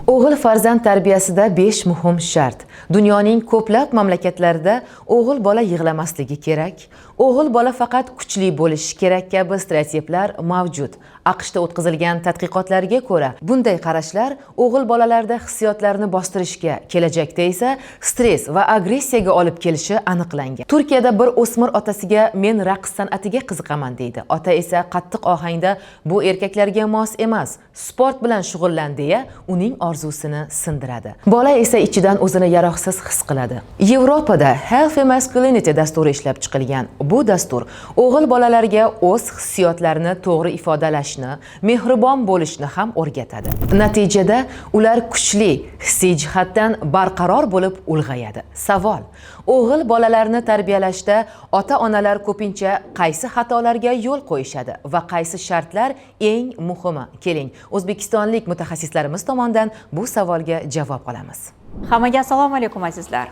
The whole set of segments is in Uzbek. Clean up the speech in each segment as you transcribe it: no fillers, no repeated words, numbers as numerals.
O'g'il farzand tarbiyasida 5 muhim shart. Dunyoning ko'plab mamlakatlarida o'g'il bola yig'lamasligi kerak, o'g'il bola faqat kuchli bo'lishi kerak kabi stereotiplar mavjud. AQShda o'tkazilgan tadqiqotlarga ko'ra, bunday qarashlar o'g'il bolalarda hissiyotlarni bostirishga, kelajakda esa stress va agressiyaga olib kelishi aniqlangan. Turkiyada bir o'smir otasiga "Men raqs san'atiga qiziqaman" deydi. Ota esa qattiq ohangda "Bu erkaklarga mos emas, sport bilan shug'ullan" deya uning orzusini sindiradi. Bola esa ichidan o'zini yaroqsiz his qiladi. Yevropada Healthy Masculinity dasturi ishlab chiqilgan. Bu dastur o'g'il bolalarga o'z hissiyotlarini to'g'ri ifodalashni, mehribon bo'lishni ham o'rgatadi. Natijada ular kuchli, hissiy jihatdan barqaror bo'lib ulg'ayadi. Savol: o'g'il bolalarni tarbiyalashda ota-onalar ko'pincha qaysi xatolarga yo'l qo'yishadi va qaysi shartlar eng muhimi? Keling, o'zbekistonlik mutaxassislarimiz tomonidan bu savolga javob olamiz. Hammaga assalomu alaykum, azizlar.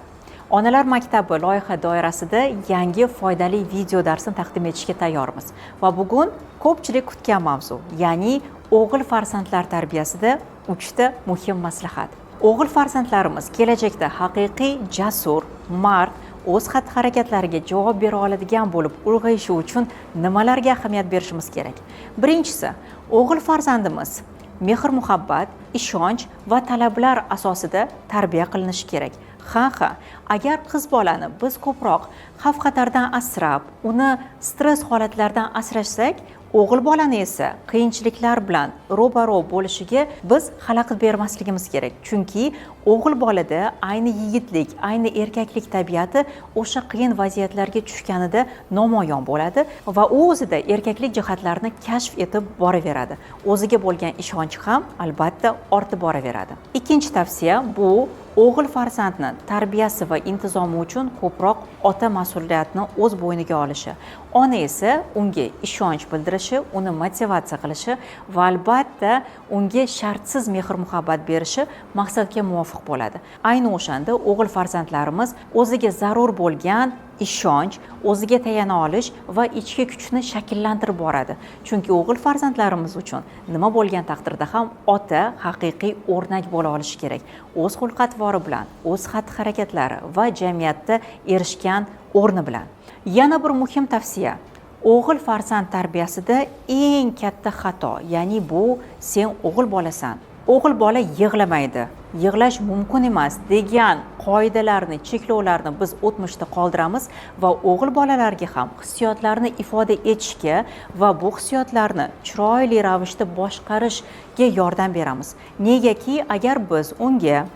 Onalar maktabi loyiha doirasida yangi foydali video darsni taqdim etishga tayyormiz. Va bugun ko'pchilik kutgan mavzu, ya'ni o'g'il farzandlar tarbiyasida 3 ta muhim maslahat. O'g'il farzandlarimiz kelajakda haqiqiy jasur, mard, o'z xatti-harakatlariga javob bera oladigan bo'lib ulg'ayishi uchun nimalarga ahamiyat berishimiz kerak? Birinchisi, o'g'il farzandimiz mehr-muhabbat, ishonch va talablar asosida tarbiya qilinishi kerak. Ha, agar qiz bolani biz ko'proq xavf-xatardan asrab, uni stress holatlaridan asrasak, o'g'il bolani esa qiyinchiliklar bilan ro'baro bo'lishiga biz xalaqit bermasligimiz kerak. Chunki o'g'il bolada ayni yigitlik, ayni erkaklik tabiati o'sha qiyin vaziyatlarga tushganida namoyon bo'ladi va u o'zida erkaklik jihatlarini kashf etib boraveradi. O'ziga bo'lgan ishonchi ham albatta ortib boraveradi. Ikkinchi tavsiya bu o'g'il farzandni tarbiyasi va intizomi uchun ko'proq ota mas'uliyatni o'z bo'yniga olishi. Ona esa unga ishonch bildirishi, uni motivatsiya qilishi va albatta unga shartsiz mehr-muhabbat berishi maqsadga muvofiq bo'ladi. Ayni o'shanda o'g'il farzandlarimiz o'ziga zarur bo'lgan ishonch, o'ziga tayana olish va ichki kuchni shakllantirib boradi. Chunki o'g'il farzandlarimiz uchun nima bo'lgan taqdirda ham ota haqiqiy o'rnak bo'la olishi kerak. O'z xulq-atvori bilan, o'z xatti-harakatlari va jamiyatda erishgan o'rni bilan. Yana bir muhim tavsiya. O'g'il farzand tarbiyasida eng katta xato, ya'ni bu sen o'g'il bolasan, o'g'il bola yig'lamaydi, yig'lash mumkin emas degan qoidalarni, cheklovlarni biz o'tmishda qoldiramiz va o'g'il bolalarga ham hissiyotlarni ifoda etishga va bu hissiyotlarni chiroyli ravishda boshqarishga yordam beramiz. Negaki agar biz unga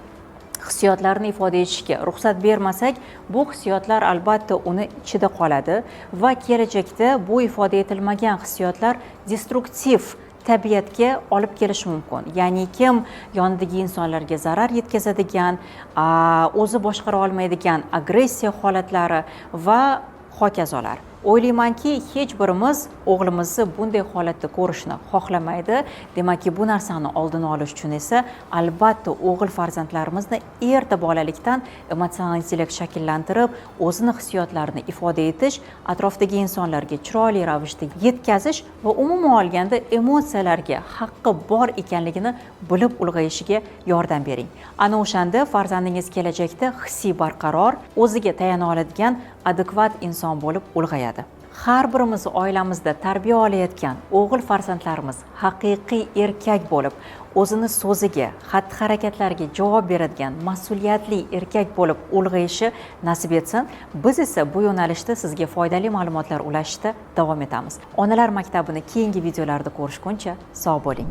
hissiyotlarni ifoda etishga ruxsat bermasak, bu hissiyotlar albatta uni ichida qoladi va kelajakda bu ifoda etilmagan hissiyotlar destruktiv tabiatga olib kelishi mumkin. Ya'ni kim yonidagi insonlarga zarar yetkazadigan, o'zi boshqara olmaydigan agressiya holatlari va hokazolar. O'ylaymanki, hech birimiz o'g'limizni bunday holatda ko'rishni xohlamaydi. Demakki, bu narsani oldini olish uchun esa albatta o'g'il farzandlarimizni erta bolalikdan emotsional intellekt shakllantirib, o'zini hissiyotlarini ifoda etish, atrofdagi insonlarga chiroyli ravishda yetkazish va umuman olganda emotsiyalarga haqqi bor ekanligini bilib ulg'ayishiga yordam bering. Ana o'shanda farzandingiz kelajakda hissiy barqaror, o'ziga tayana oladigan adekvat inson bo'lib ulg'ayadi. Har birimiz oilamizda tarbiya olayotgan o'g'il farzandlarimiz haqiqiy erkak bo'lib, o'zini so'ziga, xatti-harakatlariga javob beradigan mas'uliyatli erkak bo'lib ulg'ayishi nasib etsin. Biz esa bu yo'nalishda sizga foydali ma'lumotlar ulashishda davom etamiz. Onalar maktabini keyingi videolarda ko'rishguncha sog' bo'ling.